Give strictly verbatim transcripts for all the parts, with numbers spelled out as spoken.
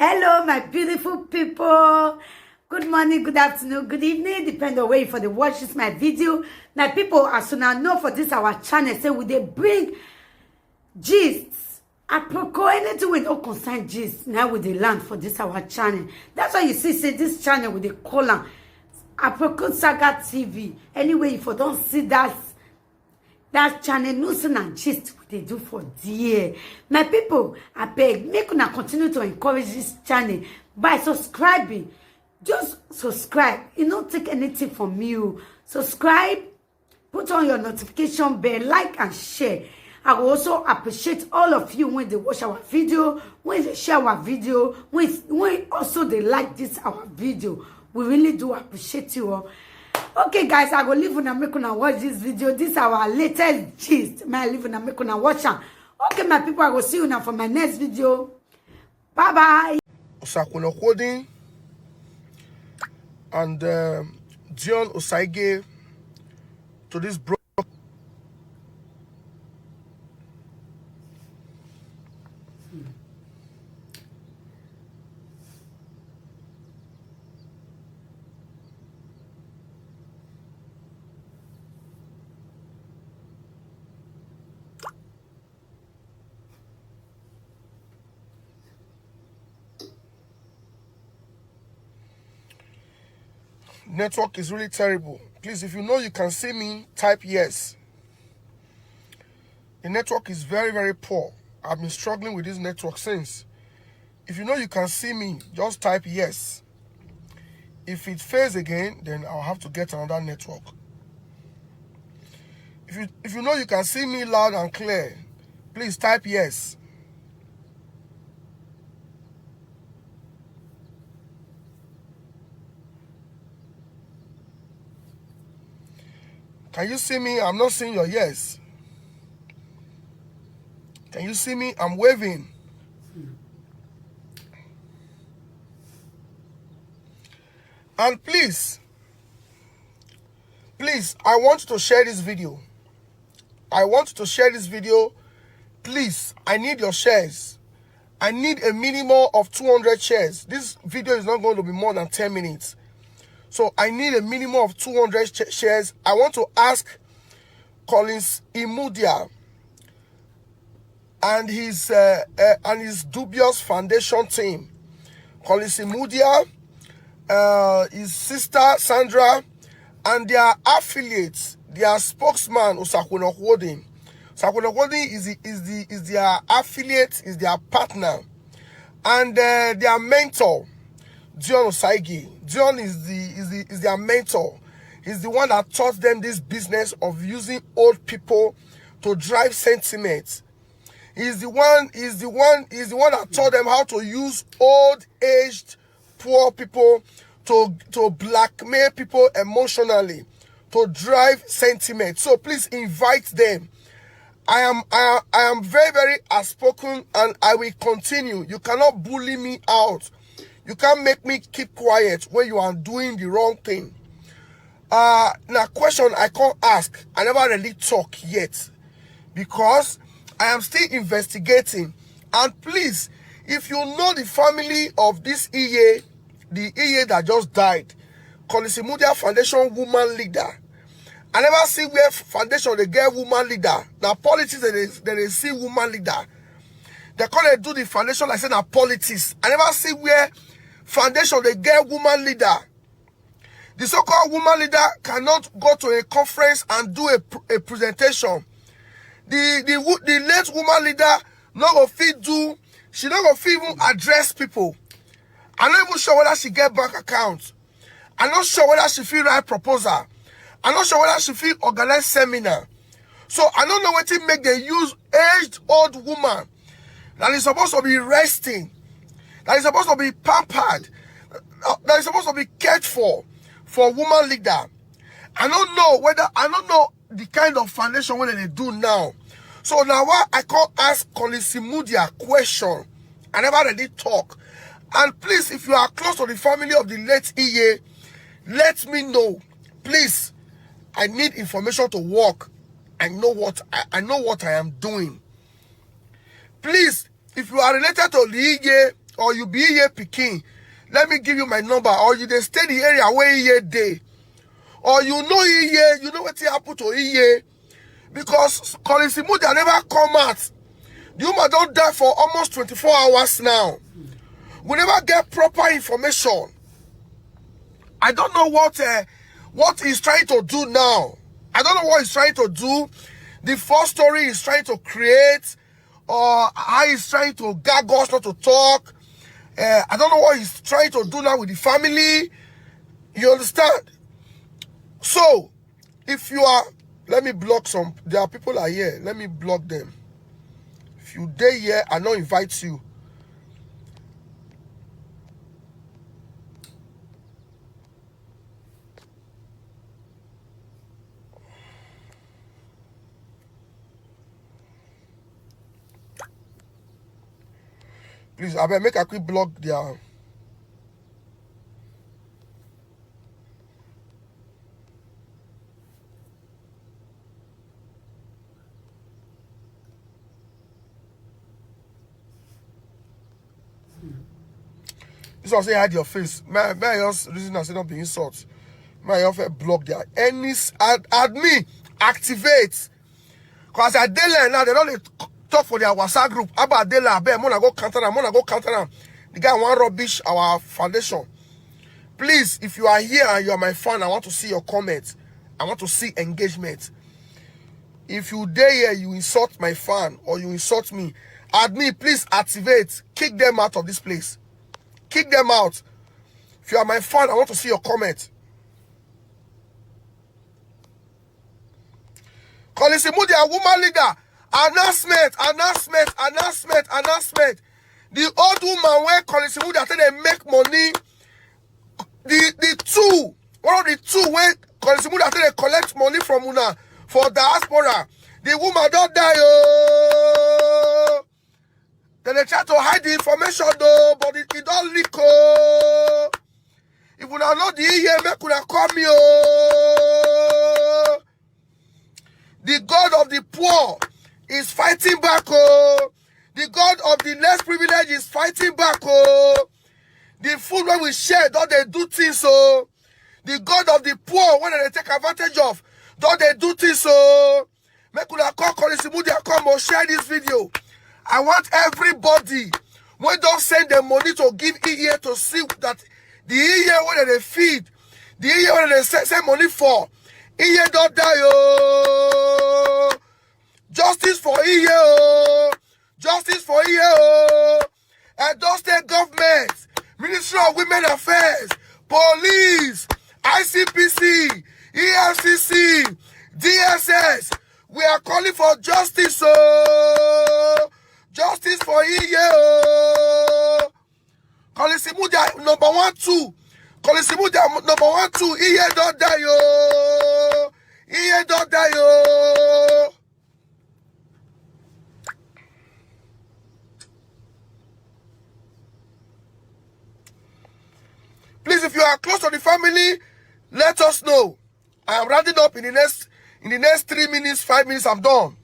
Hello, my beautiful people. Good morning, good afternoon, good evening, depend on where you for the watch this my video. My people, as soon as know for this our channel, say we dey bring gist. Aproko, anything we don't concern gist, now we dey land for this our channel. That's why you see, say this channel we dey call am Aproko Saga T V. Anyway, if you don't see that that channel, no sin and gist we dey do for there. My people, I beg, make una continue to encourage this channel by subscribing. Just subscribe. You don't take anything from you. Subscribe, put on your notification bell, like and share. I will also appreciate all of you when they watch our video, when they share our video, when, when also they like this our video. We really do appreciate you all. Okay, guys, I go leave una make una watch this video. This our latest gist. My leave una make una watch am. Okay, my people, I go see you now for my next video. Bye bye. Osakwena Holding and um, Dion Osaige to this bro. Network is really terrible. Please, if you know you can see me, type yes. The network is very, very poor. I've been struggling with this network since. If you know you can see me, just type yes. If it fails again, then I'll have to get another network. If you if you know you can see me loud and clear, please type yes. Can you see me? I'm not seeing your yes. Can you see me? I'm waving. And please, please, I want to share this video. I want to share this video. Please, I need your shares. I need a minimum of two hundred shares. This video is not going to be more than ten minutes. So I need a minimum of two hundred sh- shares. I want to ask Collins Imudia and his uh, uh, and his dubious foundation team. Collins Imudia, uh, his sister Sandra, and their affiliates, their spokesman Osakwena Holding. Osakwena Holding is the, is the is their affiliate, is their partner, and uh, their mentor, Dion Osaigi. Dion is the is the is their mentor. He's the one that taught them this business of using old people to drive sentiment. He's the one. He's the one. He's the one that taught them how to use old aged poor people to to blackmail people emotionally, to drive sentiment. So please invite them. I am I am, I am very, very outspoken, and I will continue. You cannot bully me out. You can't make me keep quiet when you are doing the wrong thing. Uh, now question I can't ask. I never really talk yet because I am still investigating. And please, if you know the family of this E A, the E A that just died, Collins Imudia Foundation woman leader. I never see where foundation they get woman leader. Now politics that they, that they see woman leader. They call it do the foundation like say na politics. I never see where foundation they get woman leader. The so-called woman leader cannot go to a conference and do a, a presentation. The the the late woman leader no go fit do. She no go fit even address people. I'm not even sure whether she get bank account. I'm not sure whether she fit write proposal. I'm not sure whether she fit organize seminar. So I don't know what it make they use aged old woman that is supposed to be resting, that is supposed to be pampered, uh, that is supposed to be cared for, for woman leader. I don't know whether I don't know the kind of foundation when they do now. So now why I can't ask Collins Imudia question. I never really talk. And please, if you are close to the family of the late E A, let me know. Please, I need information to work. I know what I, I know what I am doing. Please, if you are related to Liye, or you be Iye pikin, let me give you my number, or you dey stay the area where Iye dey, or you know Iye, you know wetin happen to Iye, because Collins Imudia never come out. The woman don die for almost twenty-four hours now. We never get proper information. I don't know what uh, what he's trying to do now. I don't know what he's trying to do. The false story he's trying to create, or how he's trying to gag us not to talk. Uh, I don't know what he's trying to do now with the family. You understand? So, if you are, let me block some. There are people are here. Let me block them. If you dey here, I no invite you. Please, abeg, make I quick block their. This one say hide your face. May, may I just reason and say not be insult. May I offer block their any s- ad, admin activate. Cause I dey line now, they don't talk for their WhatsApp group. About dey line, abeg, mona go counter am, mona go counter am. The guy want rubbish our foundation. Please, if you are here and you are my fan, I want to see your comment. I want to see engagement. If you dey here, you insult my fan or you insult me, admin, please activate. Kick them out of this place. Kick them out. If you are my fan, I want to see your comment. Collins Imudia, woman leader, announcement, announcement, announcement, announcement. The old woman where Collins Imudia take dey make money, the the two, one of the two where Collins Imudia take dey collect money from una for diaspora, the woman don die oh. Dem dey try to hide the information though, but it, it don leak oh. If una know the Iye, make una call me oh. The God of the poor is fighting back oh. The God of the less privilege is fighting back oh. The food wey we share don dey do things oh. The God of the poor wey dem dey take advantage of don dey do things oh. Make una call Collins Imudia come or share this video. I want everybody wey don send the money to give Iye to see that the Iye wey dem dey feed, the Iye wey dem dey send, send money for, Iye don die oh. Justice for Iye oh. Justice for Iye oh. Edo State Government, Ministry of Women Affairs, Police, I C P C, E F C C, D S S. We are calling for justice oh. Justice for Iye oh. Collins Imudia number one two. Collins Imudia number one two. Iye don die oh. Iye don die oh. Please, if you are close to the family, let us know. I am rounding up in the next in the next three minutes, five minutes, I'm done.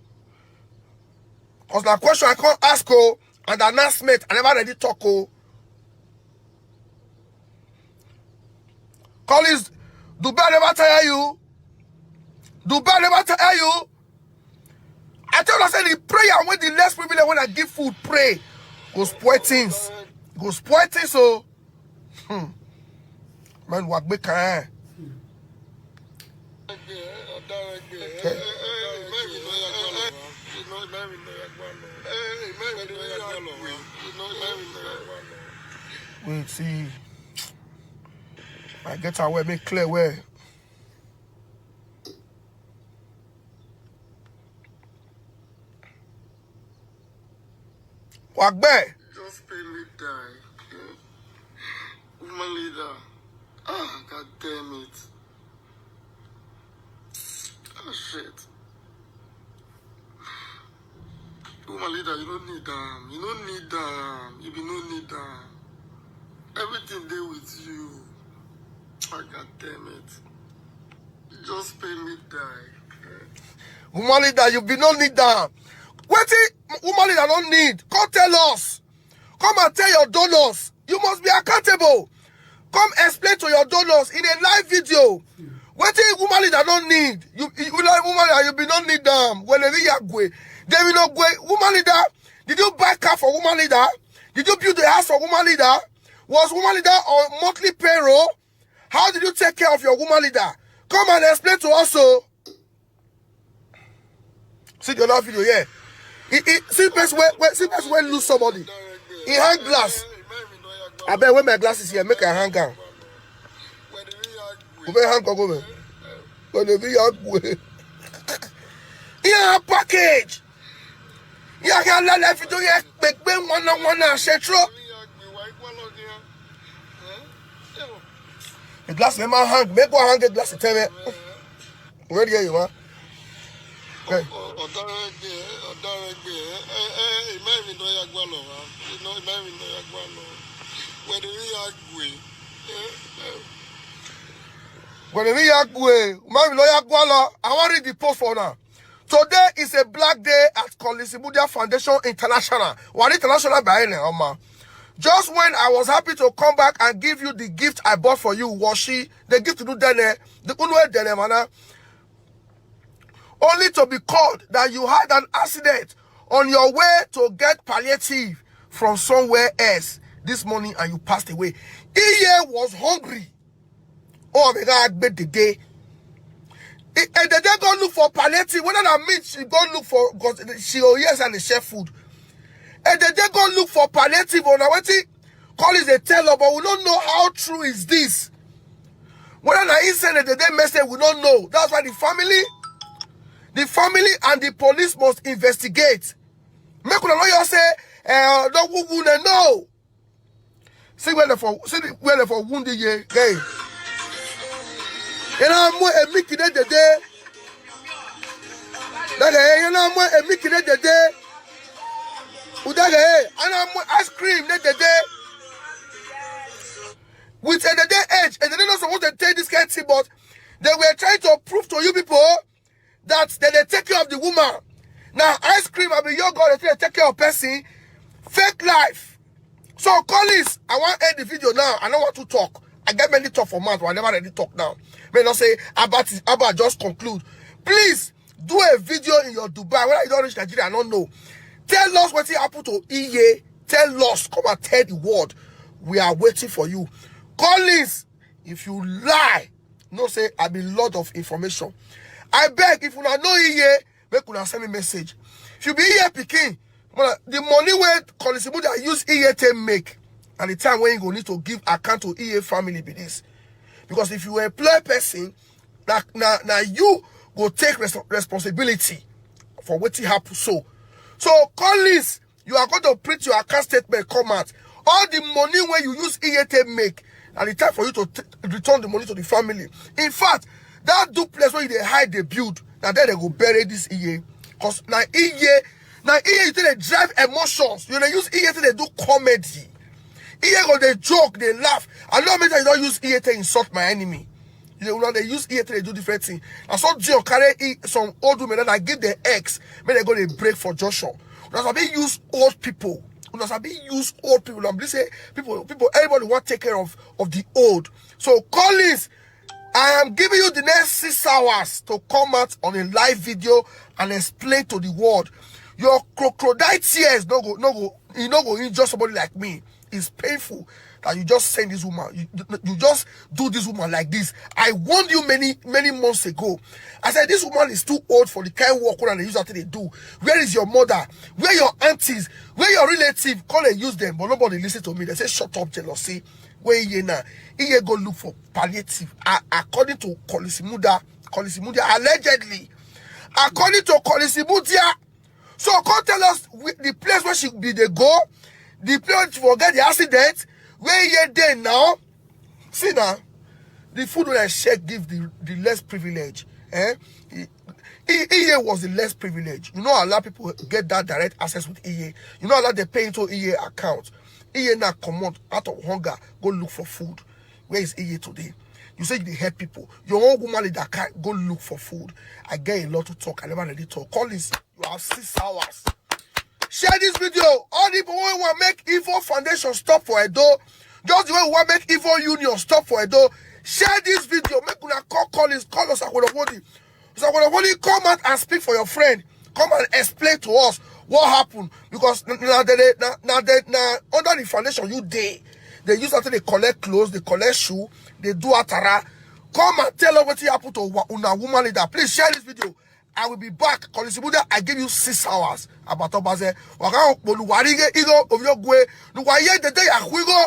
Because na question I can't ask oh, and announcement I never ready talk oh. Collins, Dubai never tire you. Dubai never tire you. I tell you, I say the prayer when the less privilege when I give food, pray, go spoil things. Go spoil things oh. Hmm. Man, work big kind. Wait, see. I get away, make clear where. Wagbe. Just pay me die. Woman leader. Ah, God damn it. Oh, shit. Woman leader, you don't need them. You don't need them. You be no need them. Everything dey with you. Ah, God damn it. Just pay me die. Woman leader, you be no need them. Wetin woman leader no need? Come tell us. Come and tell your donors. You must be accountable. Come explain to your donors in a live video. Wetin woman leader no need? You, you like woman leader, you be no need them. Well, they yagwe. They will not go. Woman leader, did you buy car for woman leader? Did you build a house for woman leader? Was woman leader on monthly payroll? How did you take care of your woman leader? Come and explain to us. So, see the other video here. He, he, see person where, where see person where lose somebody. He hang glass. I bet when my glasses here, make a hang on. Go hang go go. When they be young way. Yeah, package. Yeah, can let everything here. Big big one on one and central. The glass in my hand, make one hand the glass in ten. Where do you want? Okay. Ọ̀daràn ẹgbẹ́ ẹ̀, ọ̀daràn ẹgbẹ́ ẹ̀, ẹ ẹ ìmọ̀ ẹ̀mí náà yá gbá lọ wá, ìmọ̀ ẹ̀mí náà yá gbá lọ, wẹ̀dẹ̀ rí yá gbé. Wẹ̀dẹ̀ rí yá gbé, ìmọ̀ ẹ̀mí náà yá gbá lọ. I wan read the post for now. Today is a black day at Collins Media Foundation International. Wari International by any Oma. Just when I was happy to come back and give you the gift I bought for you, Washi, the gift to do dene, the unwe dene mana. Only to be called that you had an accident on your way to get palliative from somewhere else this morning and you passed away. Iye was hungry. Oh, my God, but the day. And the day go look for palliative. Whether that means she go look for, because she oh yes and the chef food. And the day go look for palliative on what he call is a teller, but we don't know how true is this. Whether na he send the day message, we don't know. That's why the family, the family and the police must investigate. Make una lawyer say, eh, no, who, who, no. See where they for, see the, where they for wound the year. Hey. You know, I'm a Mickey the day. That day, you know, I'm a Mickey the day. Udaga, hey, and I'm ice cream the day. With a day age, and they don't suppose to take this kind of thing, but they were trying to prove to you people that they, they take care of the woman. Now, ice cream, I be your God, they take care of person. Fake life. So, Collins, I want to end the video now. I don't want to talk. I get many talk for months, but I never really talk now. May not say about it, about just conclude. Please do a video in your Dubai. Whether you don't reach Nigeria, I don't know. Tell us what happened to Iye. Tell us. Come and tell the world. We are waiting for you. Collins, if you lie, no say I be lot of information. I beg, if una know Iye, make una send me message. If you be Iye pikin, the money where Collins Media use Iye to make, and the time when you go need to give account to Iye family be this. Because if you employ person, na na na you go take res responsibility for wetin happen so. So Collins, you are going to print your account statement come out. All the money wey you use Iye take make, na the time for you to return the money to the family. In fact, that duplex wey you dey hide dey build, na there they go bury this Iye. Cause na Iye, na Iye you take dey drive emotions. You dey use Iye take dey do comedy. Iye go dey joke, dey laugh. I no make you don use Iye take insult my enemy. You know, they use Iye take dey do different thing. I saw Dion carry some old women and I give the ex. Make they go dey break for Joshua. Una sabi use old people. Una sabi use old people. Una believe say people, people, everybody want take care of of the old. So Collins, I am giving you the next six hours to come out on a live video and explain to the world. Your crocodile tears no go no go e no go injure somebody like me. It's painful that you just send this woman. You, you just do this woman like this. I warned you many many months ago. I said this woman is too old for the kind of work una dey use her take dey do. Where is your mother? Where your aunties? Where your relative? Come and use them, but nobody listen to me. They say shut up, jealousy. Where Iye now? Iye go look for palliative. A- according to Kolisimuda, Kolisimudia allegedly, according to Kolisimudia. So come tell us the place where she be dey go, the place where she forget the accident, where Iye dey now. See now, the food wey I share give the the less privilege. Eh? Iye was the less privilege. You know, a lot of people get that direct access with Iye. You know, a lot they pay into Iye account. Iye now come out out of hunger, go look for food. Where is Iye today? You say you dey help people. Your own woman leader can't go look for food. I get a lot to talk. I never really talk. Call this. You have six hours. Share this video. All the people wey wan make Evo Foundation stop for Edo, just the way we wan make Evo Union stop for Edo, share this video. Make una call Collins, call Osakwedowodi. Osakwedowodi, come out and speak for your friend. Come and explain to us what happened, because na, na, na, na, na under the foundation you dey. They use that thing, they collect clothes, they collect shoe, they do atara. Come and tell us what happened to wa- una woman leader. Please share this video. I will be back. Collins Imudia, I give you six hours. About Obaze. Waka Okpolu, Warige, Igo, Ovyogwe, Nuwaye, the day Akwigo.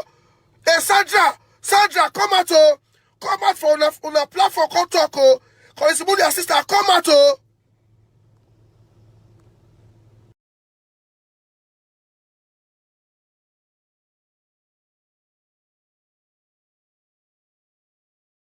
Hey, Sandra, Sandra, come out, oh. Come out for una, una platform, come talk, oh. Collins Imudia sister, come out, oh.